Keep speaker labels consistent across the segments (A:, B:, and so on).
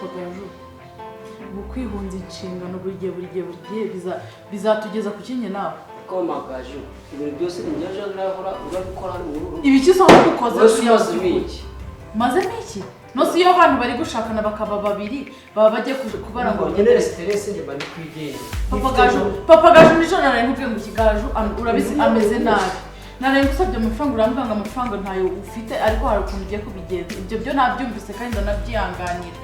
A: Papa Gaju, ubu kwihunza inshingano buri gihe, buri gihe, buri gihe bizatugeza ku kinye nawe.
B: Ko Magaju, ibintu byose ni njyewe urahora urabikora hano mu rugo.
A: Ibiki se aho ukoze?
B: Wese umaze iki?
A: Maze n'iki? Nose iyo abantu bari gushakana bakaba babiri, baba bagiye kubara
B: ngo
A: ngo
B: ngenere stress, njye mba ndi kwigenga.
A: Papa Gaju, Papa Gaju, nijoro naraye nkubwiye ngo ikigaju urabizi ameze nabi. Naraye ngusabye amafaranga, urambwira ngo amafaranga ntayo ufite, ariko hari ukuntu ugiye kubigenza. Ibyo byo nabyumvise kandi ndanabyihanganira.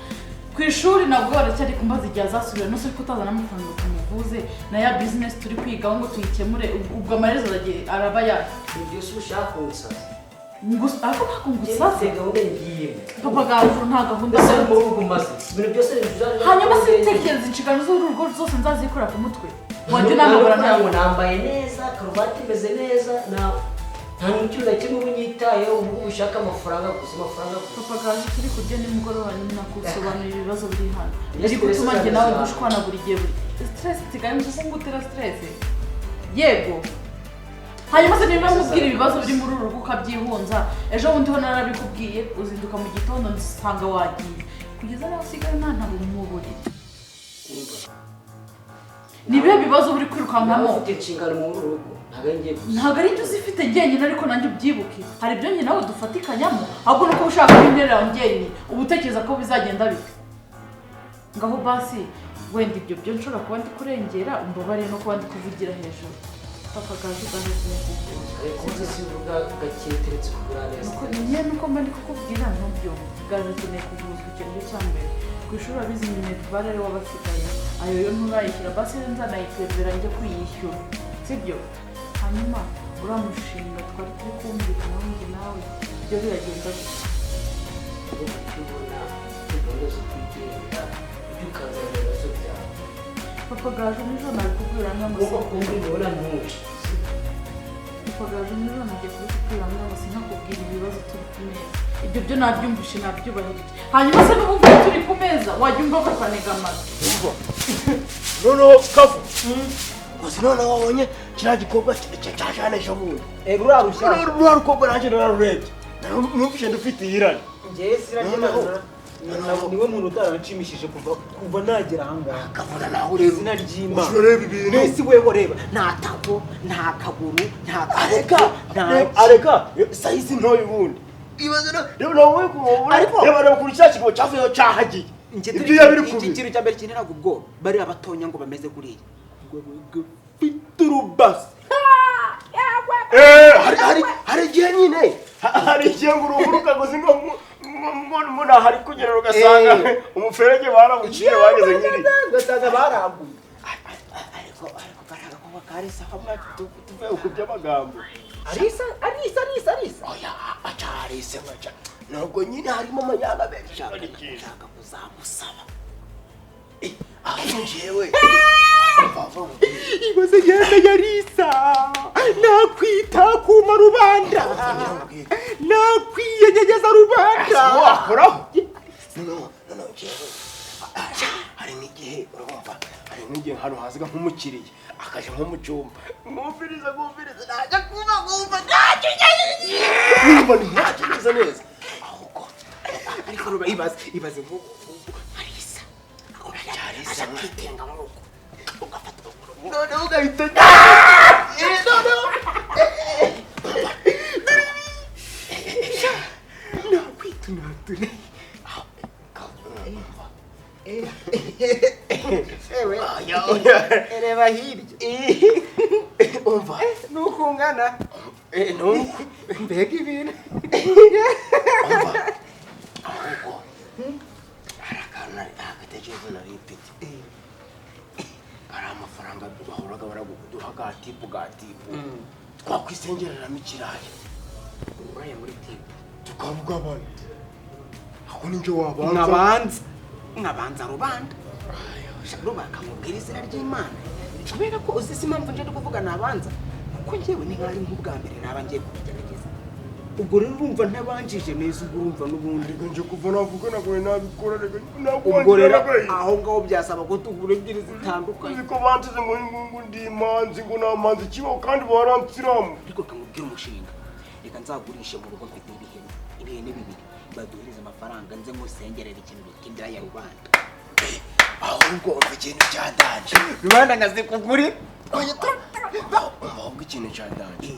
A: Ku ishuri nabwo baracyari kumbaza igihe azasubira. Nose ariko utazana amafaranga tumuvuze, na ya business turi kwigaho ngo tuyikemure, ubwo amaherezo araba yayo?
B: Ibintu byose ushaka kunsaza.
A: Ariko ntabwo ngusaze.
B: Mfite gahunda ngiyemo.
A: Papa Gaju, nta gahunda
B: Mbese
A: mfite.
B: mu rugo umaze ibintu byose ni
A: Hanyuma se tekereza, inshingano z'urugo zose nzazikora ku mutwe? Wajya unamagura nawe.
B: Ngo nambaye neza, karuvati imeze neza, nta n'ikintu na kimwe uba unyitayeho. Ubu ushaka amafaranga gusa, amafaranga gusa.
A: Papa Gaju, turi kurya nimugoroba nakusobanurira ibibazo biri hano
B: Yes,
A: biri gutuma
B: stress
A: njye nawe
B: zanjye.
A: dushwana buri gihe, buri stress nsigaye nzi ko ngutera stress. Yego, hanyuma se niba mubwira ibibazo biri muri uru rugo ukabyihunza, ejo bundi ho narabikubwiye, uzinduka mu gitondo nsanga wagiye, kugeza naho usigaye nta ntabo mu buriri. Ni ibihe bibazo uri
B: Nawe
A: kwirukankamo?
B: ufite inshingano muri uru rugo, ntabwo ari njye gusa.
A: Ntabwo ari ibyo uzifite njyenyine, ariko nanjye ubyibuke, hari ibyo njye nawe dufatikanyamo. Ahubwo nuko uba ushaka kubinterera njyenyine, uba utekereza ko bizagenda bite? Ngaho basi wenda ibyo byo nshobora kuba ndi kurengera, umbabarire no kuba ndi kuvugira hejuru. Papa Gaju, gaje.
B: Ariko uzi si uvuga gake, teretse kugura neza.
A: Nuko nyine nuko mba ndi kukubwira ntubyumve. Gaje akeneye kuvuzwa, ikintu cyo cya mbere. Ku ishuri urabizi minerval ari wabasigaye, ayo yo nturayishyura. Basi rero nzanayipevera njye kuyishyura, sibyo? Hanyuma uriya mushinga twari turi kumvikanaho njye nawe, byo biragenda gutya?
B: Ubu icyo ubona, ufite gahunda zo kwigenga, ibyo ukazana ibibazo byawe.
A: Papa Gaju, nijoro nabikubwira
B: Ugomba
A: nk'amasomo.
B: kumbwira ubona ntuje.
A: Papa Gaju, nijoro nagiye kubikubwira ngo sinkakubwira ibibazo turi ku meza. Ibyo byo nabyumvishe, nabyubahirije. Hanyuma se n'ubu ngubu turi ku meza, wajya umva ko twanega amatwi?
C: Umva noneho kavu gusa, noneho wabonye kiriya gikorwa cya jane ejo bundi?
D: Ruriya rushyashya?
C: Ruriya rukobwa nanjye nararurebye, numvise ndufite irari.
D: Njyewe sirarya. Niwe muntu utaranshimishije kuva nagera ahangaha.
C: Kavuna nawe rero.
D: Izina ry'Imana.
C: Urareba ibintu.
D: Mbese weho reba, nta tako, nta kaguru, nta
C: Areka.
D: kaboko, nta
C: Areka, size ntoya ubundi ibaze reba nawe kumubona.
D: Ariko-
C: Reba, reba ukuntu cya kigo cyavuyeho cyahagiye.
D: Njye
C: Ibyo yabiri
D: iki
C: kubi
D: kintu cya mbere kinteraga ubwoba, bariya batonya ngo bameze kuriya gafite urubasi.
C: Hari igihe nyine hari igihe ngo uruhuruka ngo ngo ngo hari kugera ugasanga umuferege barawuciye bageze nk'iri.
D: Ugasanga barambuye.
C: Ariko kariya gakobwa karisa hamwe, tuvuye ku by'amagambo.
D: Arisa, arisa, arisa, arisa.
C: Oya, acarise nkaca nubwo nyine harimo amanyanga menshi. Nshaka kuzamusaba. Aho njyewe umva mva.
D: Ibaze yenda yarisa, nakwita kuma rubanda, nakwiyenyegeza rubanda.
C: Wakoraho noneho njyewe hari nk'igihe, urumva, hari nk'igihe hano hazaga nk'umukiriya akaja nko mu cyumba, mwumviriza, mwumviriza, najya kuba nkumva ntacyo, numva ntacyo neza neza ahubwo.
D: Ariko ruba ibaze, ibaze nk'ubu arisa
C: Arisa.
D: aja kwitenga nk'uko ugafata ukuguru.
C: Noneho ugahita noneho
D: Nakwitunature. Ewe, reba hirya.
C: Umva.
D: Nuko ungana.
C: Nuko.
D: Mbega ibintu!
C: Umva, ahubwo hari akantu nari agatekerezo nari mfite. Hari amafaranga bahoraga baraguduha ga tip, ga tip, twakwisengereramo ikirayi.
B: Uriya muri tip.
C: Tukabugabana, aho ninjye wabanza.
D: Nkabanza, nkabanza rubanda ruba akamubwira izina ry'Imana, kubera ko uzi si impamvu nje ndi kuvuga nabanza, kuko njyewe ni nk'ari nk'ubwa mbere naba ngiye kubigerageza. Ubwo rero urumva ntabanjije neza, ubwo urumva n'ubundi.
C: Reka nje kuva navuga ntabwo nabikora, reka.
D: Ubwo rero aho ngaho byasaba ko tugura ebyiri zitandukanye.
C: Uzi ko bansize ngo ndi imanzi, ngo nta manzi kibaho, kandi baransiramu.
D: Ariko kamubwira umushinga, reka nzagurishe mu rugo mfite ibihene, ibihene bibiri. Baduhereze amafaranga nze ngusengerera ikintu bita indira ya rubanda.
C: Ahubwo umva ikintu cya danje.
D: Rubanda nkazikuguri.
C: Ahubwo ikintu cya danje.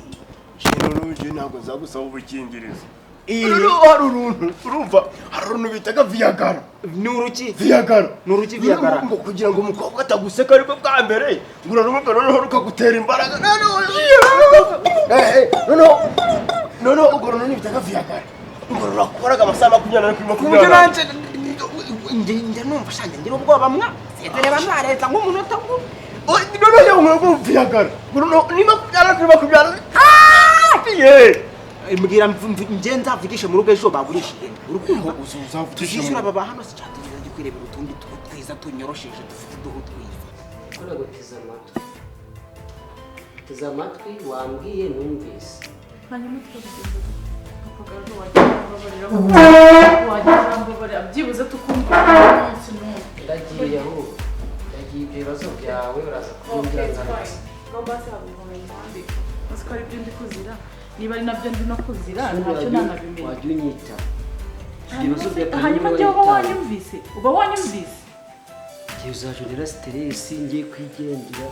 C: Ikintu ntabwo nzagusaba ubukingirizo. Hari uruntu urumva hari uruntu bitaga Viagra.
D: Ni uruki?
C: Viagra.
D: Ni uruki Viagra?
C: Ngo kugira ngo umukobwa ataguseka ariko bwa mbere ngo urarumva noneho rukagutera imbaraga. Noneho urwo runtu bitaga Viagra. Ngo rurakoraga amasaha 24 kuri 24.
D: Nanjye njye numva shanjye ngira ubwoba mwa. Reba ntareza nk'umunota ngo.
C: Noneho yewe ngo Viagra. Ngo ni 24 kuri 24. Ye.
D: Mbwira nje nzavugishe mu rugo ejo bagurisha ihene. Urukumva
C: uzavugisha
D: baba hano si cyatugira kwirebera utundi twiza tunyorosheje dufite uduhu twiza.
B: Ko naguteze amatwi. Teze amatwi wambwiye numvise.
A: Hanyuma tukabigenza papa Gaju wagira urambabarira byibuze tukumva umunsi n'umwe.
B: Ndagiye aho. Ndagiye ibyo bibazo byawe uraza kumbwira nzarasa.
A: Ngo basi hagukomeza umuhanda. Uzi ko ari byo ndi kuzira. Niba ari nabyo ndi no kuzira ntacyo nanabimenya.
B: Wajya unyita. Ibibazo bya
A: hanyuma njye uba wanyumvise. Uba wanyumvise.
B: Njye uzajya stress ngiye kwigendera.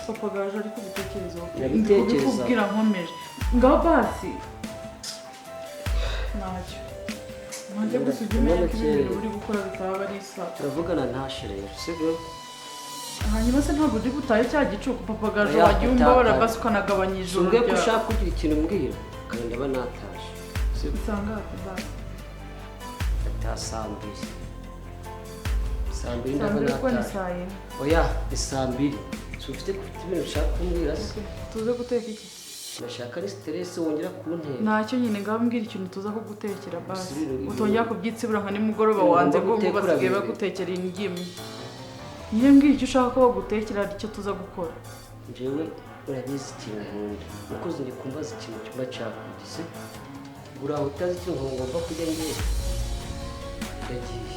A: Papa Gaju ari kubitekerezo.
B: Ndabitekereza.
A: Kubwira nkomeje. Ngaho basi. Ntacyo. Ntajya gusa ujya umenya ko ibintu uri gukora bitaba ari isaha.
B: Turavugana ntashe rero, sibyo?
A: Hanyuma se ntabwo uri gutaye cya gicuku papa Gaju wagiye umbabara basi ukanagabanya ijoro
B: ryawe. Umbwiye ko ushaka kugira ikintu umbwira kandi ndaba natashe.
A: Usanga hafi basi.
B: Ndataha saa mbiri. Saa mbiri ndaba natashe. Oya, ni saa mbiri. Si ufite ibintu ushaka kumbwira se?
A: Tuze guteka iki?
B: Ndashaka ari stress wongera kuntera.
A: Ntacyo nyine ngaho mbwira ikintu tuza kugutekera basi. Utongera kubyitsibura nka nimugoroba wanze ngo basigaye bagutekera indyo imwe. Nyine mbwira icyo ushaka ko bagutekera icyo tuza gukora.
B: Njyewe urabizi ikintu nkunda. Umukozi ndi kumbaza ikintu cyumba cyakugise. Uraho utazi ikintu ngomba kujya ngiye. Ndagiye.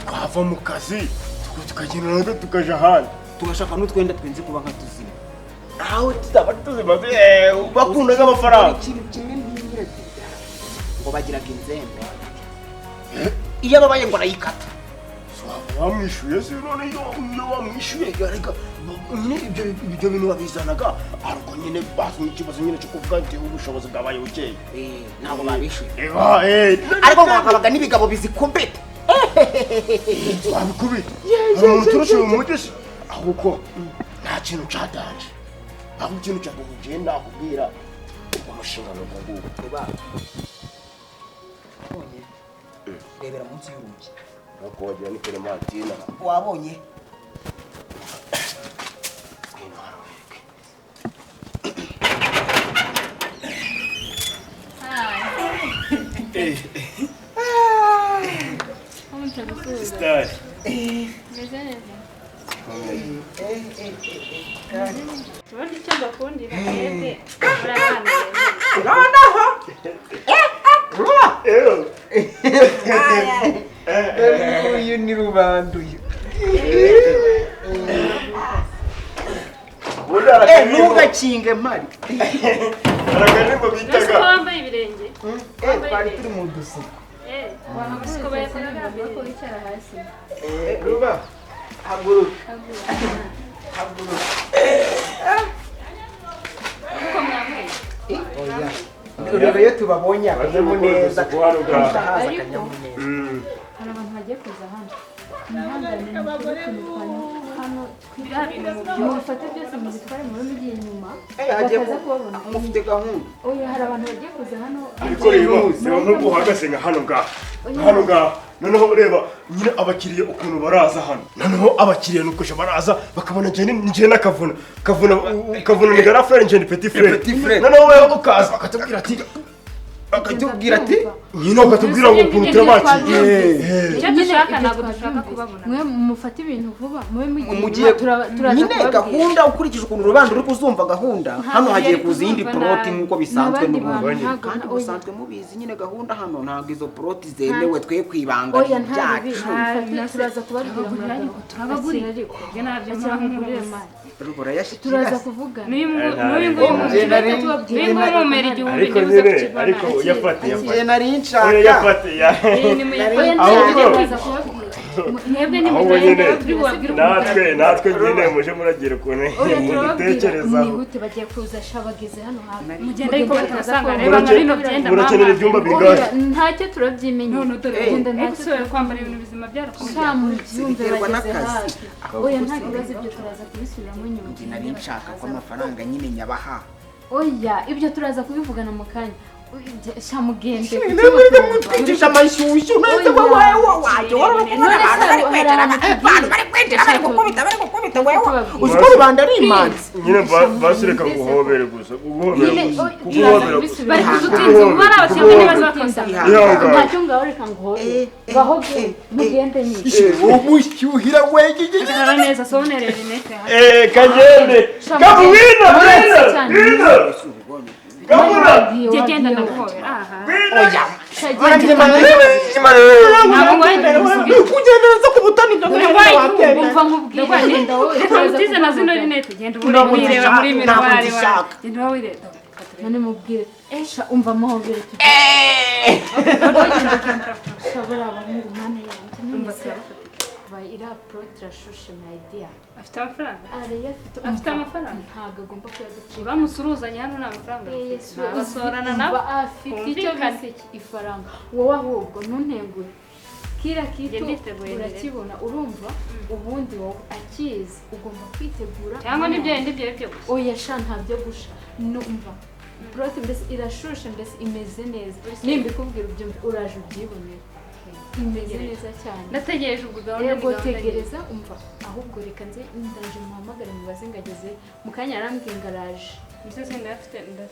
C: Twava mu kazi tukagenda natwe tukaja ahandi
D: tugashaka n'utwenda twenze kuba nka tuzima.
C: Aho tutaba tuzimaze bakundaga amafaranga.
D: Ikintu kimwe ntinyira ngo bagiraga inzembe. Iyo ababaye ngo arayikata.
C: Wamwishuye se none iyo wamwishuye ariko nyine ibyo bintu babizanaga ariko nyine bazi ikibazo nyine cyo kuvuga nti ubushobozi bwabaye bukeye.
D: Ntabwo babishuye.
C: Ariko
D: ngo hakabaga n'ibigabo bizikumbeta.
C: Twabikubita. Umuntu turusha umugisha ahubwo nta kintu cyadanje. Aho ikintu cyaguhuje nakubwira umushinga nuko nguko.
D: Wabonye? Rebera munsi y'urugi.
C: Nako wagira ni Clementine.
D: Wabonye?
C: Star.
E: Ubundi icyo mbakundira mwebwe muri abana beza.
D: Noneho uyu ni rubanda uyu. Ntugakinge mpari.
E: Mbese ko wambaye ibirenge?
D: Twari turi mu dusuku.
E: Ko bayakoraga ko wicara hasi.
D: Ruba, haguruka. Haguruka.
E: Uko mwambaye?
D: Oya. Ureba iyo tubabonye akanyamuneza. Haza akanyamuneza.
E: Hari abantu bagiye kuza hano. Mwihangane mukore utuntu twanyu hano mubifate byose mubitware mu rurimi inyuma. Bakaza kubabona.
D: Mufite gahunda.
E: Oya, hari abantu bagiye kuza hano.
C: Ariko reba, reba nk'uko uhagaze nka hano ngaha. Hano ngaha. Noneho ureba nyine abakiriya ukuntu baraza hano. Noneho abakiriya nuko baraza bakabona njye n'akavuna. Kavuna ni grand frère njye ni petit frère. Noneho wewe ukaza akatubwira ati Nyine ukatubwira ngo ukuntu turabakiriye.
E: Icyo dushaka ntabwo dushaka kubabona. Mwe mufate ibintu vuba, mube mugiye turaza
D: nyine gahunda ukurikije ukuntu rubanda uri kuzumva gahunda. Hano hagiye kuza iyindi plot nk'uko bisanzwe n'ubundi. Kandi busanzwe mubizi nyine gahunda hano ntabwo izo plot zemewe twe kwibanga ryacu.
E: Turaza kubabwira turabagurira. Turaza kuvuga. N'uyu nguyu mumera igihumbi ntibuze kukivana.
C: Ariko uyafate natwe nyine muje muragira ukuntu mudutekerezaho.
E: Mwihute bagiye kuza shabageze hano hafi.
F: Mugende ariko batabasanga reba nka bino byenda.
C: Murakenera ibyumba bingahe?
E: Ntacyo turabyimenya.
F: None dore ese kwambara ibintu bizima byarakomeye.
D: Biterwa n'akazi.
E: Oya nta kibazo ibyo turaza kubisubiramo nyuma.
D: Njye nari nshaka ko amafaranga nyine nyabaha.
E: Oya ibyo turaza kubivugana mu kanya. Shamugende
D: mutwigisha amashyushyu neza wowe wajya abantu bari kwinjira bari gukubita bari gukubita wewe uzi ko rubanda ari imanzi
C: nyine basireka guhobera gusa guhobera gusa
F: bari kudutinza ubu bari abakiriya ntibaza bakonsana
E: ntacyo ngaho reka nguhobere baho mugende nyine
D: umushyuhira wenyine
F: neza sonerera rinete
C: kagende kabuwina wina Gabura!
F: Genda ndaguhobera. Aha.
D: Oya. Kugendereza ku butoni
E: umva nkubwire genda wowe
F: utize na zino rinete genda wireba muri miroir wawe. Genda wireba.
E: None mubwire esha umva muhobere tugiye. Shabura abahungu mana yanjye
F: Umva
E: ira plot irashushe my dear.
F: Afite amafaranga?
E: Afite amafaranga. Ntabwo agomba kuyaducika.
F: Uramusuruzanya hano nta mafaranga. Abasorana nabo
E: afite icyo bise ifaranga. Wowe ahubwo ntuntengure. Kira kitu urakibona urumva ubundi wowe akizi ugomba kwitegura.
F: Cyangwa nibyo yindi byo byo gusa.
E: Oya sha ntabyo gusha. Numva plot mbese irashushe mbese imeze neza. Nimbikubwira ubyumve uraje ubyibonera. Imeze neza cyane.
F: Ndategereje ubwo gahunda.
E: Yego tegereza umva ahubwo reka nze ndaje muhamagare mubaze ngageze mu kanya arambwiye ngaraje.
F: Mbese ndafite na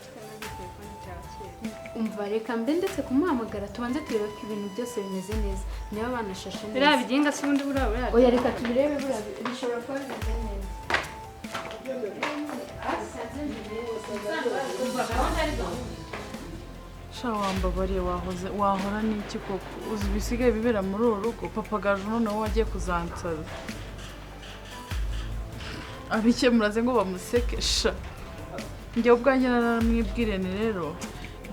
F: telefone cyakira.
E: Umva reka mbe ndetse kumuhamagara tubanze turebe ko ibintu byose bimeze neza. Niba banashashe neza.
F: Biriya biginga se ubundi buriya.
E: Oya reka tubirebe buriya bishobora kuba bimeze neza.
A: Sha wambabariye wahoze wahora n'iki koko uzi bisigaye bibera muri uru rugo papa Gaju noneho wagiye kuzansaza abikemuraze ngo bamuseke sha njye ubwanjye naramwibwirene rero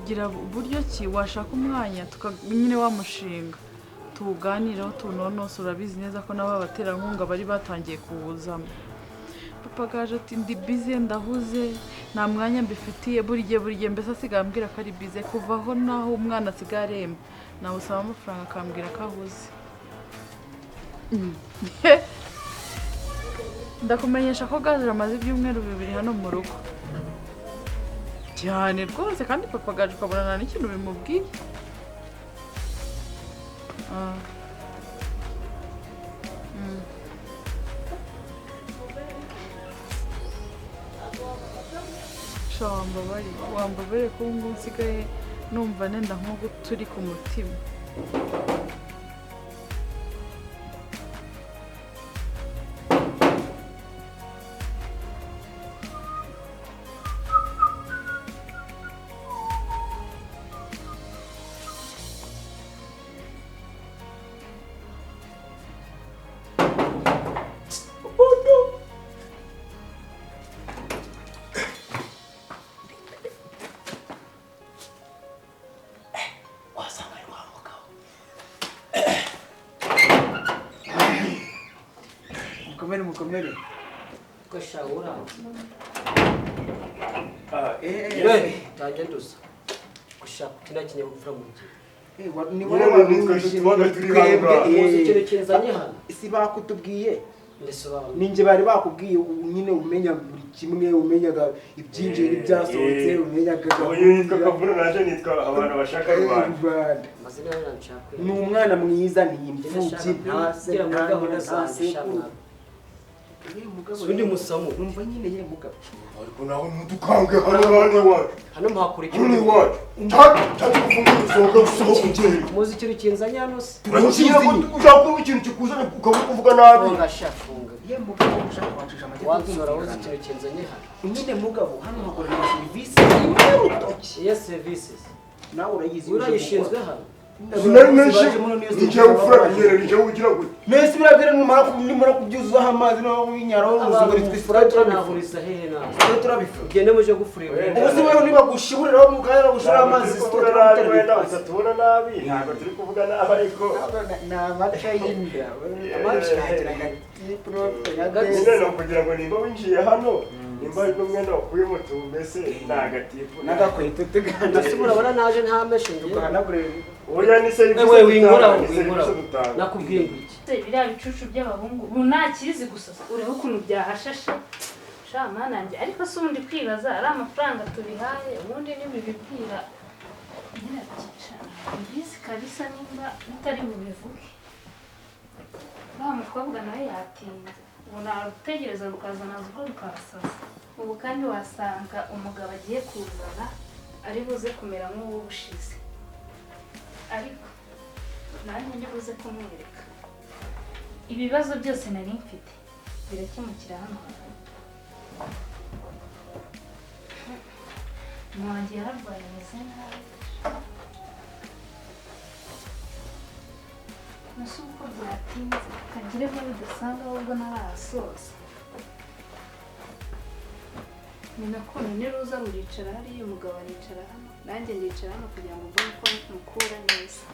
A: gira uburyo ki washaka umwanya nyine wamushinga tuwuganireho tuwunonosore urabizi neza ko nabo abaterankunga bari batangiye kuwuzamo. Papa Gaju ati ndi bize ndahuze nta mwanya mbifitiye buri gihe mbese asigaye ambwira ko ari bize kuva aho naho umwana asigaye aremba namusaba amafaranga akambwira ko ahuze. Ndakumenyesha ko Gaju amaze ibyumweru 2 hano mu rugo cyane rwose kandi papa Gaju ukabona nta n'ikintu bimubwiye. Sha wambabariye ko ubu nsigaye numva nenda nko guturika umutima.
D: Mukomere.
B: Ko shawura. Tagenduza. Gushaka kina kinyabupfura mu gihe.
D: Ni wowe
B: ikintu kinzanye hano.
D: Si bakutubwiye. Ninjye bari bakubwiye nyine umenya buri kimwe umenyaga ibyinjiye n'ibyasohotse umenyaga.
C: Uyu yitwa Kavura naje nitwa abantu bashaka Rwanda.
B: Amazina yaranshaka.
D: Ni umwana mwiza ni imfubyi nta se nta sekuru.
B: Undi musamu
D: umva nyine ye mugabo.
C: Ariko nawe ntudukange hano hano iwacu.
B: Hano muhakura iki?
C: Hano iwacu. Tatu kufunga usohoka ugende.
B: Muzi ikintu kinzanye hano se?
C: Turakizi. Ushaka kuba ikintu kikuzanye ukaba kuvuga nabi.
B: Funga sha funga.
D: Ye mugabo ushaka kwacisha amajyepfo.
B: Wansora uzi ikintu kinzanye hano.
D: Nyine mugabo hano hakorera serivisi y'urutoki.
B: Yes services.
D: Nawe urayizi
B: urayishinzwe hano.
C: Sinari menshi ngiye gufura binyere ngiye ugira gute.
D: Nese birabwira numara kubyuzuzaho amazi no winyaraho ubuzima
B: twifura turabihuriza hehe nawe.
D: Turabifura.
B: Ugende muje gufurira.
D: Ubuzima rero niba gushiburiraho mu kanya gushira amazi
C: turabona tubona nabi ntabwo turi kuvuga nabi ariko
D: na amaca y'inda. Amaca
C: nyine no kugira ngo nimba winjiye hano nimba ari n'umwenda wakuyemo tumese nagatifu
D: nagakweto tugana.
B: Urabona naje nta meshe ngiye.
C: Oya ni serivisi
B: wewe wingora nakubwiye ngo iki
F: biriya bicucu by'abahungu ubu ntakizi gusa urebe ukuntu byahashashe sha mana yanjye ariko si ubundi kwibaza ari amafaranga tubihaye ubundi ntibibibwira mbizi kabisa nimba bitari bubivuge wa mukobwa nawe yatinze ubu narutegereza rukazana ubwo rukasaza ubu kandi wasanga umugabo agiye kuzana ari buze kumera nk'uwo bushize ariko nanjye ndibuze kumwereka ibibazo byose nari mfite birakemukira hano mwanjye yararwaye ameze nabi nasi uko byatinze kagire ngo bidasanga ahubwo ntarahasoza ni nako niruza ruricara hariya umugabo aricara hano nanjye ndicara hano kugira ngo mbone uko mukura neza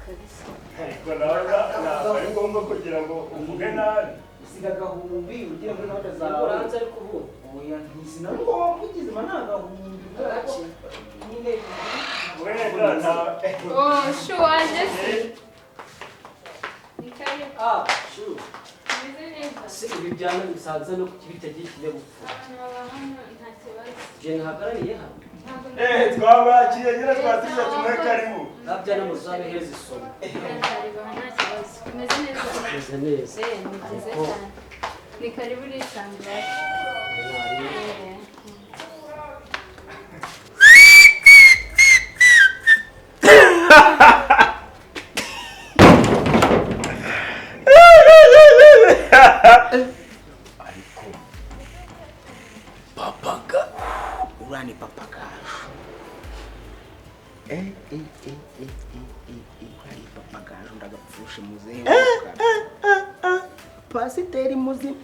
F: kabisa
C: ariko nawe ntabwo ari ngombwa kugira ngo uvuge nabi
D: usiga agahumbi ugira muri gahunda zawe
B: uranze ariko ubu
D: oya ntizina ngombwa ugizima ni agahumbi nyine
C: wenda nta
E: oh shu wanjye se ni karibu
B: ah shu
E: Meze neza
B: se ibi byana bisanze no kibitagiye ikinyabupfura
E: nta kibazo
B: je ntahagarariye hano
C: twabakiye nyine twatije tumwe karibu
B: nabyana muzabe heza isomo
E: nta kibazo meze neza
B: meze neza
E: ni byiza cyane ni karibu urisanzura
C: ariko papaga
D: urani papagaju urani papagaju ndagapfushe muzehe pasiteri muzima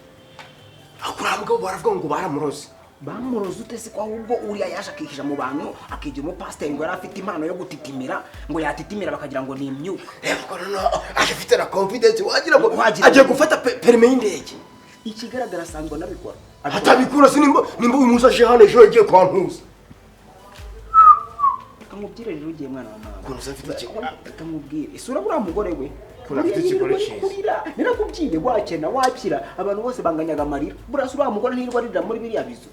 C: akura mugabo baravuga ngo baramuroze
D: bamuroze ute se ko ahubwo uriya yaje akikisha mu bantu akigira umupasiteri ngo yari afite impano yo gutitimira ngo yatitimira bakagira ngo ni imyuka
C: reba ko noneho aje afite na confidence wagira ngo agiye gufata perime y'indege
D: ikigaragara asanzwe anabikora
C: atabikura se nimba uyu munsi aje hano ejo yagiye kwa Ntuza
D: kamubwire rero ugiye mwana wa mama
C: ukuntu afite ikigore
D: kamubwire isura buriya mugore we
C: ukuntu afite ikigore cyiza
D: narakubwiye wakena wakira abantu bose banganyaga amarira buriya se uriya mugore ntirirwa arira muri biriya bizu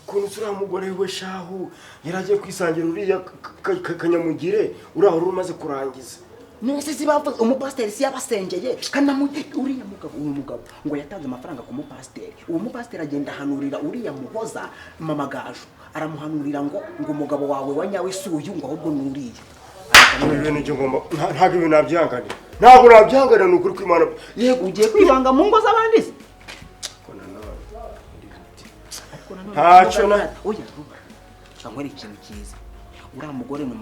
C: ukuntu uriya mugore we shahu yari agiye kwisangira uriya kanyamugire uriya wari umaze kurangiza
D: nese si bavuze umupasiteri si yabasengeye kandi uriya mugabo uyu mugabo ngo yatanze amafaranga ku mupasiteri uwo mupasiteri agenda ahanurira uriya muhoza mama Gaju aramuhanurira ngo umugabo wawe wa nyawe si uyu ngo ahubwo ni uriya
C: ntabwo ibintu nabyihanganira ntabwo nabyihanganira ni ukuri kw'Imana
D: yego ugiye kwivanga mu ngo z'abandi se
C: ntacyo na
D: oya ruba cyangwa ari ikintu cyiza uriya mugore ni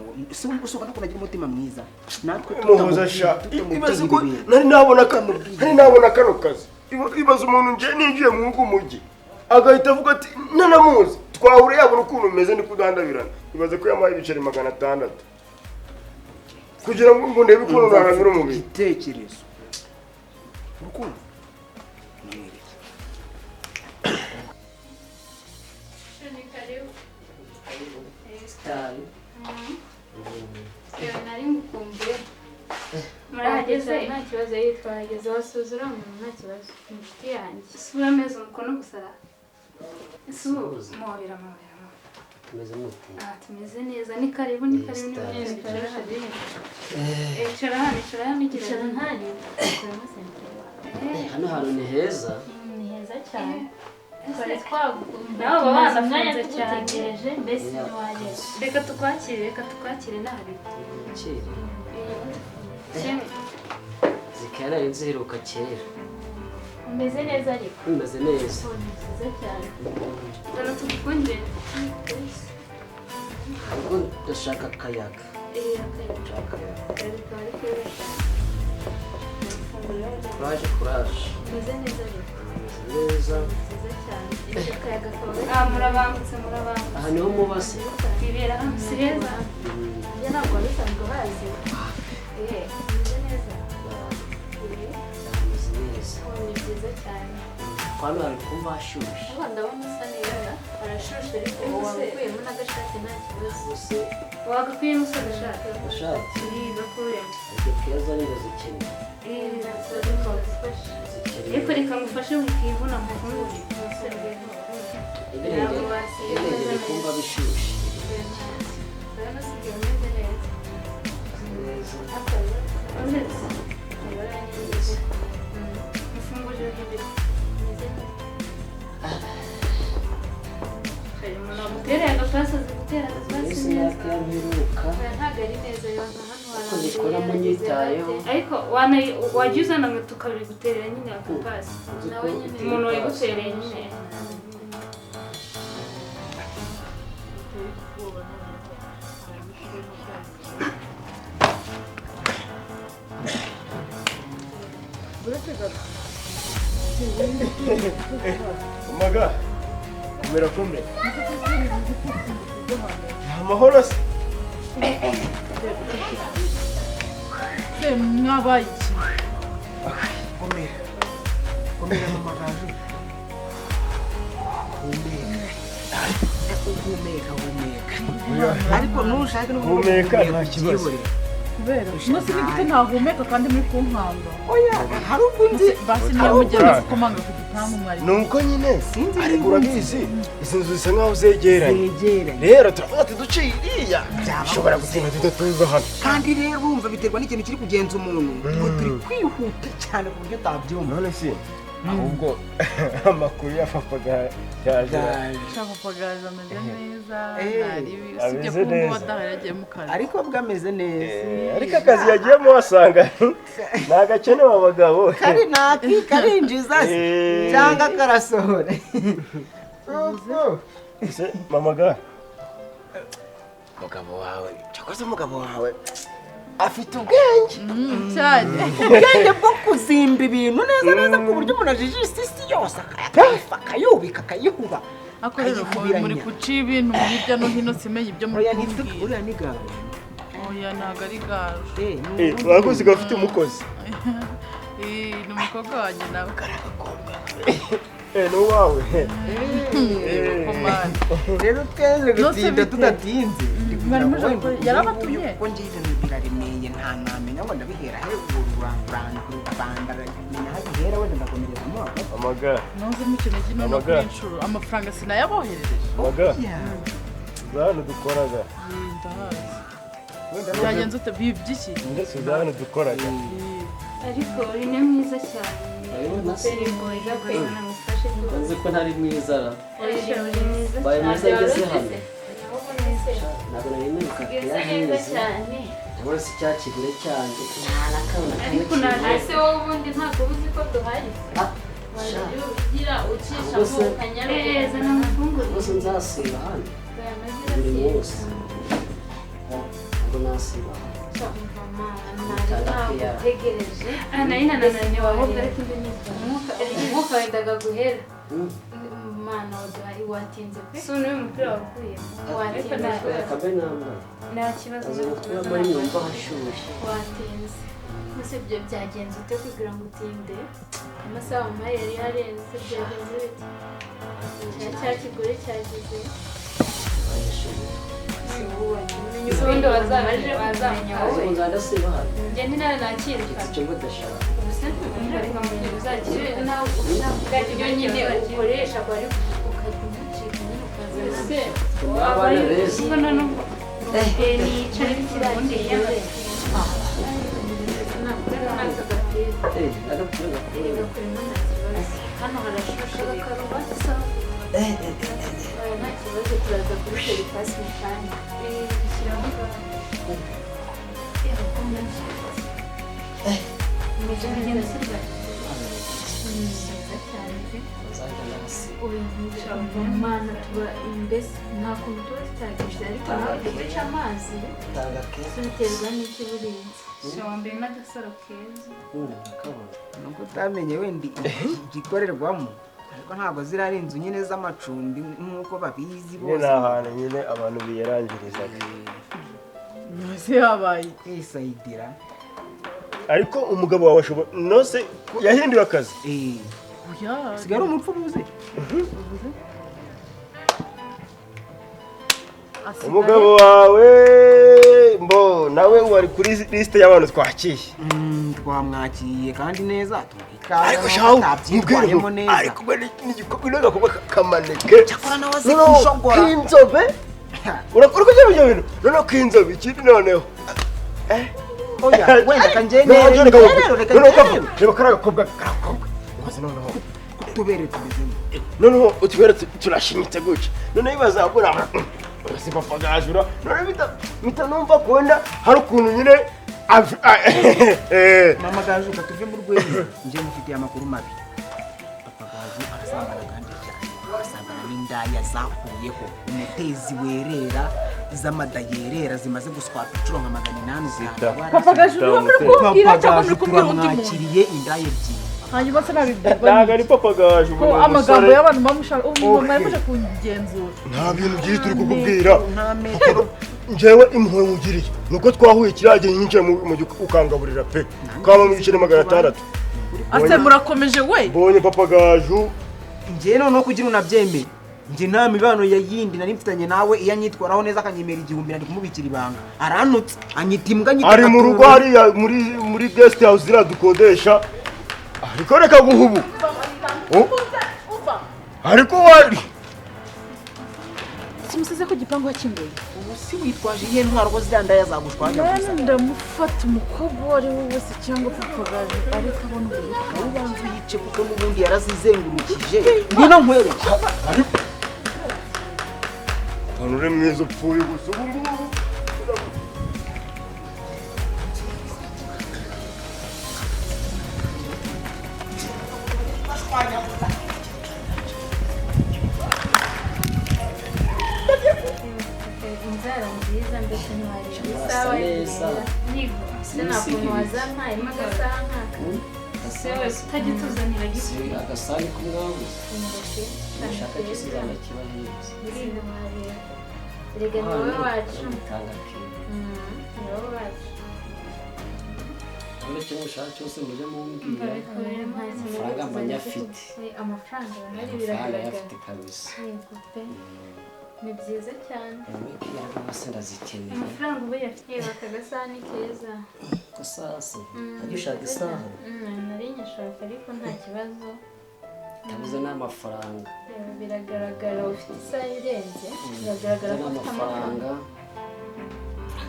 D: ushobora no kugira umutima mwiza natwe
C: tutamubwiza ko nari nabona kano kazi ibaze umuntu nje ninjiye mu ngo umujyi agahita avuga ati nanamuzi twahura yabona ukuntu umeze ndi kudandabirana ibaze ko yamuhaye ibiceri 600 kugira ngo ndebe ukuntu naramira umubiri
D: igitekerezo urukundo namwereke
E: nari ngukumbuye murahageze nta kibazo yitwahageze wasuza uriya muntu nta kibazo ni inshuti yanjye isura ameza umukono gusa mobera mobera
B: Tumeze mute?
F: Ah, tumeze neza. Ni karibu, ni karibu, ni karibu. Icara hano, icara hano,
E: icara ntari.
B: Hano hantu ni heza.
E: Ni heza cyane. Twari twagukunda.
F: Nawe baba
E: umwanya
F: banafunze cyane.
E: tugutegereje mbese ntiwageze.
F: Reka tukwakire, reka tukwakire nabi.
B: Kera. Zikera nari nziheruka kera.
E: Umeze neza ariko.
B: Umeze neza.
E: Ni byiza cyane.
F: Dore tugufungire.
B: Ubwo ndashaka akayaga.
F: Akayaga.
B: Kuraje, kuraje.
E: Umeze neza ariko.
B: Umeze neza.
E: Byiza cyane. Ibyo akayaga kaba
F: Ah, murabangutse, murabangutse.
B: Aha niho muba se?
F: Twibera hano, si heza?
E: Njye ntabwo wari usanzwe uhazi. Umeze neza.
B: Umeze neza.
E: Ni byiza cyane.
B: Hano hari kumva hashyushye.
E: Ubu ndabona usa neza. Arashushe ariko wagakuyemo n'agashati nta kibazo.
F: Wagakuyemo se agashati?
B: Agashati?
F: Gakuyemo.
B: Ariko keza ni ndazikeneye.
F: Ariko reka ngufashe wikivuna mufungure.
B: Ibirenge kumva bishyushye.
E: Ndabona usigaye umeze neza.
B: Neza.
F: Uretse. Mufungurire imbere. Gutera agapasi, azi gutera agapasi neza.
E: Ntabwo ari neza rero hano
B: Uko nikoramo nyitayeho.
F: Ariko wajya uzana mwe tukabiguterera nyine agapasi. Umuntu wayigutereye nyine.
C: Umaga. Komera komera. Amahoro se.
A: Se mwabaye iki?
D: Komera. Komera mama Gaju. Humeka. Humeka, humeka. Ariko nushaka no
C: guhumeka nta kibazo.
A: Kubera umunsi ni gute ntahumeka kandi muri kunkanga.
D: Oya, hari ubwo nzi
A: basi niyo mugenda gukomanga ku gipangu mwari.
C: Nuko nyine ariko urabizi izi nzu zisa nkaho zegeranye. Rero turavuga ati duciye iriya bishobora gutinda tudatuza hano.
D: Kandi rero urumva biterwa n'ikintu kiri kugenza umuntu. Twe turi kwihuta cyane ku buryo utabyumva.
C: None se ahubwo amakuru ya papa yaje.
A: Papa Gaju ameze neza, ntari usibye ko ubu adahari yagiye mu kazi.
D: Ariko bwo ameze neza.
C: Ariko akazi yagiyemo wasanga ni agakenewe abagabo.
D: Kari naki karinjiza se cyangwa karasohora.
C: Ese mama ga mugabo wawe cyakoze umugabo wawe afite ubwenge
A: cyane.
D: Ubwenge bwo kuzimba ibintu neza neza ku buryo umuntu ajijisha isi yose akayubika akayihuba.
A: Akorera muri guca ibintu hirya no hino simenye ibyo muri kumbwira.
D: Uriya ni Gaju.
A: Oya ntabwo ari Gaju.
C: Wakuzi ko afite umukozi.
A: Ni umukobwa wanjye nawe.
C: Ni uwawe.
D: Rero tweze gutinda tudatinze.
A: Yarabatumye.
D: Kuko ngiye ibintu biraremeye nta namenya ngo ndabihera he ururandura menya aho bihera wenda ndakomerezamo hagati.
C: Amaga.
A: Ntuzi mu kintu kino no kuri inshuro amafaranga sinayaboherereje.
C: Amaga. Uza hano dukoraga.
A: Ndahazi. Byagenze ute bibye iki?
C: Ndetse uza hano dukoraga.
F: Ariko uri ni mwiza cyane.
B: Nzi ko ntari mwiza ra. Baye mwiza ngeze hano. Ntabwo nari mperuka kuyahiza. Ndabona si cya kigure cyanjye. Nta n'akabona kamwe
F: Ariko
B: kibuze.
E: Ese wowe ubundi ntabwo uzi ko duhari. Ugira ucishamo ukanyaruka.
F: Zana amafunguro.
B: Rwose nzasiba hano buri munsi. Ntabwo nasiba hano.
E: Nagutegereje.
F: Nari nananiwe ahubwo ariko indi nitwa.
E: Umwuka wendaga guhera. Mana waduhaye watinze pe.
F: Si n'uyu mupira wakuyemo.
E: Watinze.
B: Kabe nambaye.
F: Nta kibazo.
B: Azi umupira muri nyumva hashyushye.
E: Watinze. Mbese ibyo byagenze ute kugira ngo utinde? Amasaha wampaye yari yarenze byagenze bite? Cya kigore cyagize.
F: Ubundi wazamenya wowe.
B: Ubu nzadasiba hano.
F: Njye ni nawe nakirukana.
B: Icyo mba ndashaka.
F: Ubuse ntukumva mu gihe uzakira.
E: Nawe ibyo nyine ukoresha ukajya umucika nyine ukaza.
B: Abana beza.
E: Hano harashushe karuvati nta kibazo turaza kubitera ipasi mu kanya Mana tuba mbese nta kuntu tuba tutagije ariko nawe guca amazi tubiterwa n'iki burinzi
F: wambaye n'agasaro keza
D: nuko utamenye wenda igikorerwamo ariko ntabwo ziriya ari inzu nyine z'amacumbi nk'uko babizi bose
C: ni ahantu nyine abantu biyarangirizaga
A: mbese habaye
D: kwisayidira
C: ariko umugabo wawe ashobora nose yahinduye akazi
D: sigaye ari umupfubuzi
C: umugabo wawe mbo nawe wari kuri lisite y'abantu twakiye
D: twamwakiriye kandi neza tumwikaze
C: ariko shahu mubwire neza ariko n'agakobwa kamaneke
D: cyakora nawe azi kushogora
C: k'inzobe urakora ko ibyo bintu noneho k'inzobe ikindi noneho
D: oya wenda kanjye
C: reba kariya gakobwa karakobwa umaze noneho
D: utubere tumeze
C: noneho utubere turashinyitse gutya noneho ibazabura si papa gajura none bita numva kubona hari ukuntu nyine
D: mama gaju katuve mu rwego nje mufitiye amakuru mabi papa gaju arasambana kandi cyane arasambana n'indaya zakuyeho umutezi werera z'amada yerera zimaze guswapa inshuro nka 800
A: papa gaju niwe muri kumbwira cyangwa muri kumbwira undi muntu
D: twamwakiriye indaya ebyiri
A: hanyuma se nabibwirwa
C: ntabwo ari papa gaju
A: ko amagambo y'abantu bamushaka ubu mwari kungenzura
C: nta bintu byinshi turi kukubwira njyewe impuhwe nkugiriye nuko twahuye kiriya gihe nyinjiye mu ukangaburira pe ukaba mu giceri 600
A: ase murakomeje we
C: mbonye papa gaju
D: njye noneho kugira unabyemere njye nta mibano ya yindi nari mfitanye nawe iyo anyitwaraho neza akanyemera 1000 nari kumubikira ibanga aranutse anyita imbwa anyita
C: ari mu rugo hariya muri guest house ziriya dukodesha ariko reka guhubu ariko wari
A: simusize ko gipangu hakinguye
D: ubu si witwaje iyihe ntwaro ko ziriya ndaya zagushwanya
A: gusa ndamufata umukobwa uwo ari we wese cyangwa papa gaju ariko abona uburyo
D: ubanza uyice kuko n'ubundi yarazizengurukije ngwino nkwereke
C: ariko umuntu uri mwiza upfuye gusa ubu ngubu
E: Inzara nziza mbese ntiwareba isawa
F: neza
E: sinakuntu wazampayemo agasaha nkaka
F: ese wese utagituzanira gito
B: agasahani k'umwabuze ushaka cyose uzanakibahereza
E: ntiwareba erega ni wowe wacu ni wowe wacu
B: uretse icyo mushaka cyose mujye mumbwira amafaranga mba nyafite
E: amafaranga arahari
B: amafaranga
E: biragaragara
B: ayafite kabisa
E: yego pe ni byiza cyane
B: imipira rwose ndazikeneye
F: amafaranga ubu yafite
E: reba aka gasahani keza
B: gasase ajya ushaka isaha
E: nari nyashaka ariko nta kibazo
B: itabuze n'amafaranga
E: biragaragara ufite isaha irenze biragaragara ko ufite
B: amafaranga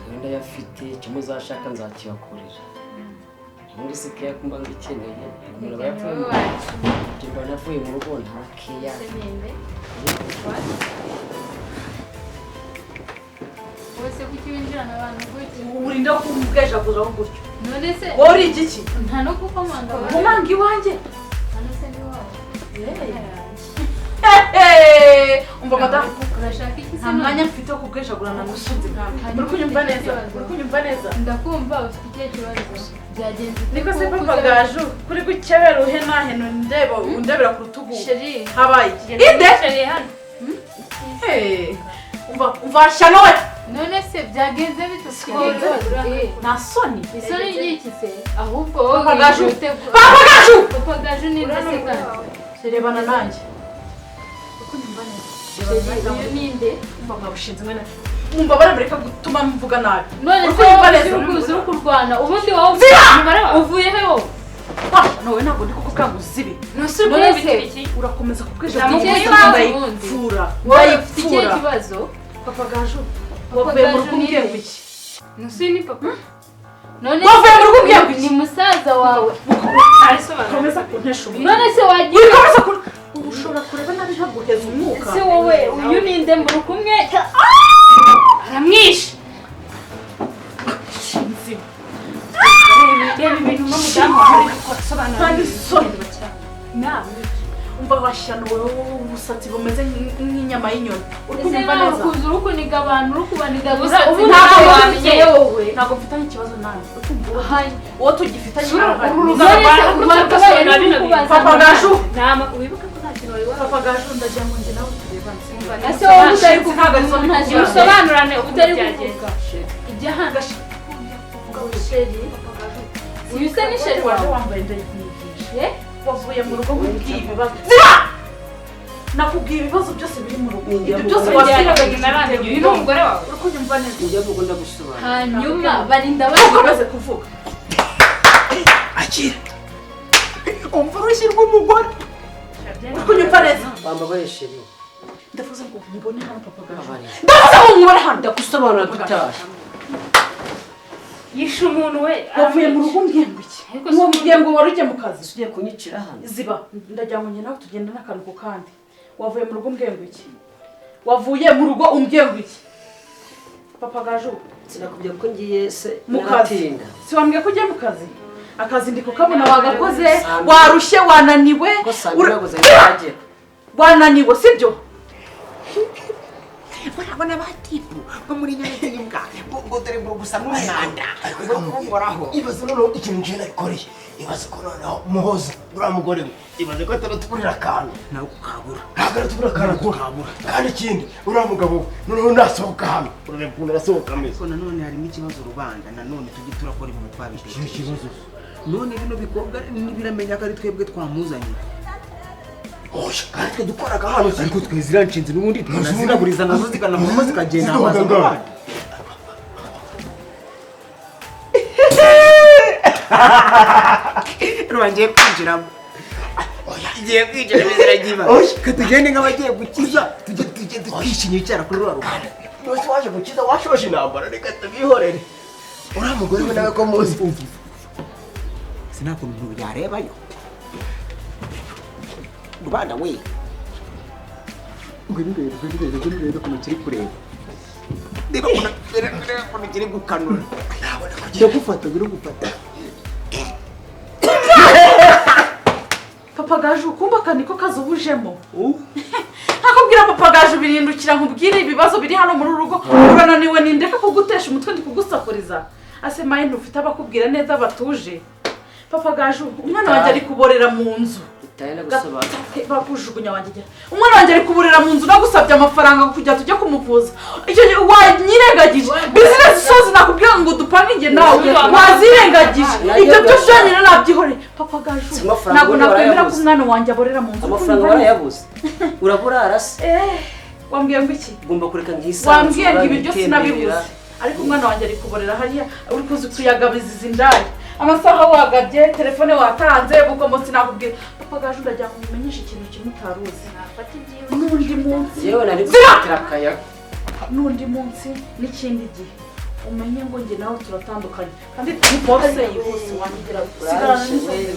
B: wenda ayafite icyo muzashaka nzakibakorera ubundi si keya kumba ngikeneye umuntu aba yapfuye mu mba navuye mu rugo nta keya
E: wese kuki winjirana abantu gutya
A: urinda kumbwejaguzaho gutyo
E: none se
A: wowe uri igiki
E: nta no gukomanga
A: komanga iwanjye
E: hano se ni wawe
A: umva madamu
E: urashaka iki se
A: nta mwanya mfite wo kubwejagurana n'ushinze nkawe uri kunyumva neza uri kunyumva neza
E: ndakumva ufite ikihe kibazo byagenze
A: niko se papa gaju kuri gukebera uhenahena ndeba undebera ku rutugu habaye inde
E: hano
A: umva umva shano we
E: none se byagenze bite
A: nta soni
E: isoni ry'iki se ahubwo wowe
A: papa gaju papa gaju
E: papa gaju ni nde se kandi
A: rebana nanjye
E: uyu ni nde
A: umva nkabushinze mwene mwumva baramureka gutuma mvuga nabi
E: none se wowe uri kuza uri kurwana ubundi wowe uvuye he wowe
A: Nowe ntabwo ndi kukubwira ngo uzibe.
F: None se
A: urakomeza kubwije
E: ndayipfura.
A: Wowe
E: ufite ikihe kibazo?
A: Papa Gaju wavuye mu rugo umbwiye ngo iki?
F: Nuse ni papa.
E: None
A: wavuye mu rugo umbwiye ngo iki?
E: Ni musaza wawe.
A: Komeza kuntesha umutwe.
E: None se wagiye
A: ukomeza ku ushobora kureba nabi ntaguheza umwuka.
E: Se wowe uyu ninde muri kumwe?
F: Aramwishe. Reba ibintu mudamu wawe ari gusobanura.
A: Nawe umva washyano wowe ubusatsi bumeze nk'inyama y'inyoni. Uri kumva neza?
E: Kuza uri kuniga abantu uri kubaniga gusa
F: ubu
A: ntabwo
F: wamenye
E: wowe.
A: Ntabwo mfitanye ikibazo nawe. Uwo tugifitanye Papa Gaju.
F: Wibuke ko nta kintu wari
A: Papa Gaju ndagira ngo njye nawe turebane.
E: Ese wowe utari kuvuga
F: usobanurane
E: utari kuvuga. Ijya hano. Sheri. Uyu se ni sheri
A: wawe
E: wawe.
A: Wambaye ndayikwigisha.
E: Eh?
A: Wavuye mu rugo nkubwiye ibibazo. Ziba! Nakubwiye ibibazo byose biri mu rugo. Ibyo byose wasiragagije.
F: Uyu ni umugore wawe.
A: Uri kunyumva neza?
B: Njya kuko ndagusobanura.
E: Hanyuma barinda bari
A: ukomeze kuvuga.
D: Akira. Umva urushyi rw'umugore.
A: Uri kunyumva neza?
B: Wambabaye sheri.
A: Ndavuze ngo mubone hano Papa Gaju. Ndavuze ngo mubone hano.
B: Ndagusobanura dutahe.
F: Yishe umuntu we.
A: Wavuye mu rugo umbwiye ngo iki? Nkubwiye ngo wari ujye mu kazi.
B: Ugiye kunyicira hano.
A: Ziba, ndagira ngo njye nawe tugende n'akantu ku kandi. Wavuye mu rugo umbwiye ngo iki? Wavuye mu rugo umbwiye ngo iki? Papa Gaju,
B: sinakubwiye ko ngiye se
A: mu kazi. Si wambwiye ko ugiye mu kazi? Akazi ndi kukabona wagakoze, warushye wananiwe. Wananiwe sibyo?
D: Urabona batipu bo muri nyarete y'imbwa ngo dore ngo gusa n'umwanda ngo
C: ibaze noneho ikintu nje nabikoreye. Ibaze ko noneho Muhoza uriya mugore we ibaze ko ataratugurira akantu
D: nawe kukabura.
C: Ntabwo aratugurira akantu kabura. Kandi ikindi uriya mugabo noneho nasohoka hano urareba ukuntu arasohoka ameze.
D: Ariko nanone harimo ikibazo rubanda nanone tujye turakora ibintu twabitekereje.
C: Ikibazo
D: none bino bikobwa nibiramenya ko ari twebwe twamuzanye.
C: Oya kandi twe dukoraga hano
D: ariko twezira nshinze n'ubundi tunaziraburiza nazo zikanavamo zikagenda amazi. Rubangiye kwinjiramo. Igiye kwinjiramo iziragiba. Katugende nk'abagiye gukiza tujye tujye twishinye icyara kuri rwa ruganda.
C: Nose waje gukiza washoje intambara reka tubihorere. Uriya mugore we nawe ko muzi.
D: Sinakuntu yarebayo. Rubanda we. Ngwino ukuntu kiri kureba. Reba ukuntu kiri gukanura. Ndagufata biragufata.
A: Papa Gaju kumba kaniko kazubujemo. Nakubwira Papa Gaju birindukira nkubwire ibibazo biri hano muri rugo. Urananiwe nindeka kugutesha umutwe ndi kugusakuriza. Ase maye ntufite abakubwira neza batuje. Papa Gaju umwana wanjye ari kuborera mu nzu. Bakujugunya wanjye. Umwana wanjye ari kuborera mu nzu nagusabye amafaranga kujya tujye kumuvuza. Icyo wanyirengagije. Business sozi nakubwira ngo dupange nawe. Wazirengagije. Ibyo byo byonyine nabyihore. Papa Gaju ntabwo nakwemera ko umwana wanjye aborera mu nzu.
B: Amafaranga warayabuze. Urabura arase.
A: Wambwiye ngo iki?
B: Ugomba kureka nkisanzura.
A: Wambwiye ngo ibiryo sinabibuze. Ariko umwana wanjye ari kuborera hariya uri kuzi kuyagabiza izi ndaya. Amasaha wagabye, telefone watanze, bukomo sinakubwira. Papa Gaju ndagira ngo umenyeshe ikintu kimwe utaruzi. N'undi munsi.
B: Yewe nari gufatira akayaga.
A: N'undi munsi n'ikindi gihe. Umenye ngo njye nawe turatandukanye. Kandi divorce yihuse wanyigira. Sigarana n'inzozi.